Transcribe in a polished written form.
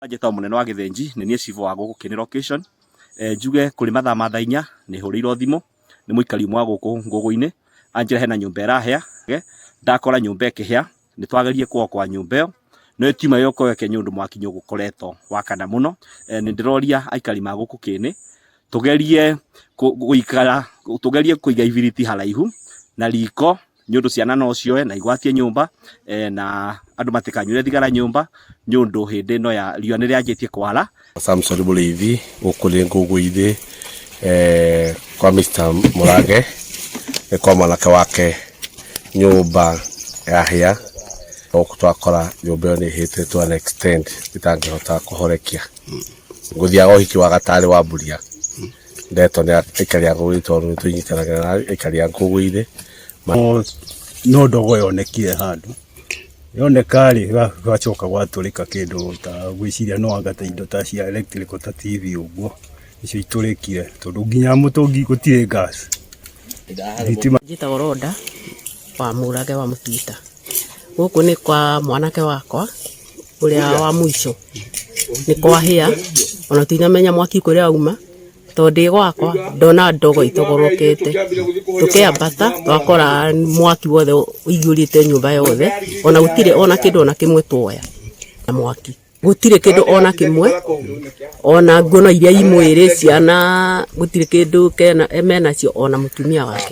Njĩtagwo mũnene wa Gĩthĩnji, nĩ niĩ cibũ wa gũkũ Kĩnĩ location. Njuge kũrĩ mathaa ma thaa 4 nĩ hũrĩirwo thimũ nĩ mũikari ũmwe wa gũkũ Ngũgũ-inĩ, anjĩra hena nyũmba ĩrahĩa, ndakora nyũmba ĩkĩhĩa, nĩ twagerie kũokoa nyũmba ĩyo, no ĩtiuma yokoeke nĩ ũndũ mwaki nĩ ũgũkoretwo wakana mũno. Nĩ ndĩroria aikari ma gũkũ Kĩnĩ, tũgerie gũikara, tũgerie kũiga ibiriti haraihu na riko, nĩ ũndũ ciana no cioe na igwatie nyũmba, na andũ matikanyuĩre thigara nyũmba, nĩ ũndũ hĩndĩ ĩno ya riũa nĩ rĩanjĩtie kwara. Samson Mũrĩithi gũkũ nĩ Ngũngũinĩ kwa Mr. Mũrange nĩ kwa mwanake wake nyũmba yahĩa gũkũ twakora nyũmba ĩyo nĩ ĩhĩte to an extent ĩtangĩhota kũhorekia. Ngũthiaga ũhiki wa gatarĩ wa Mburia ndetwo nĩ aikari a Ngũngũinĩ tondũ nĩ tũnyitanagĩra na aikari a Ngũngũinĩ. No ndogo yonekire handũ yoneka rĩ, gwacoka gwatũrĩka kĩndũ ta gwĩciria no anga ta indo ta cia electrical ta TV ũguo nĩcio itũrĩkire tondũ nginya mũtũngi gũtirĩ gas. Thitima. Njĩtagwo Roda wa Mũrage wa Mũtuita. Gũkũ nĩ kwa mwanake wakwa ũrĩa wa mũico. Nĩ kwahĩa ona tinamenya mwaki kũrĩa wauma tondũ ndĩ gwakwa ndona ndogo itogorokete. Tũkĩambata twakora mwaki wothe ũiyũrĩte nyũmba yothe ona gũtirĩ ona kĩndũ ona kĩmwe tuoya na mwaki. Gũtirĩ kĩndũ ona kĩmwe ona nguo no iria i mwĩrĩ ciana gũtirĩ kĩndũ kena menacio ona mũtumia wake.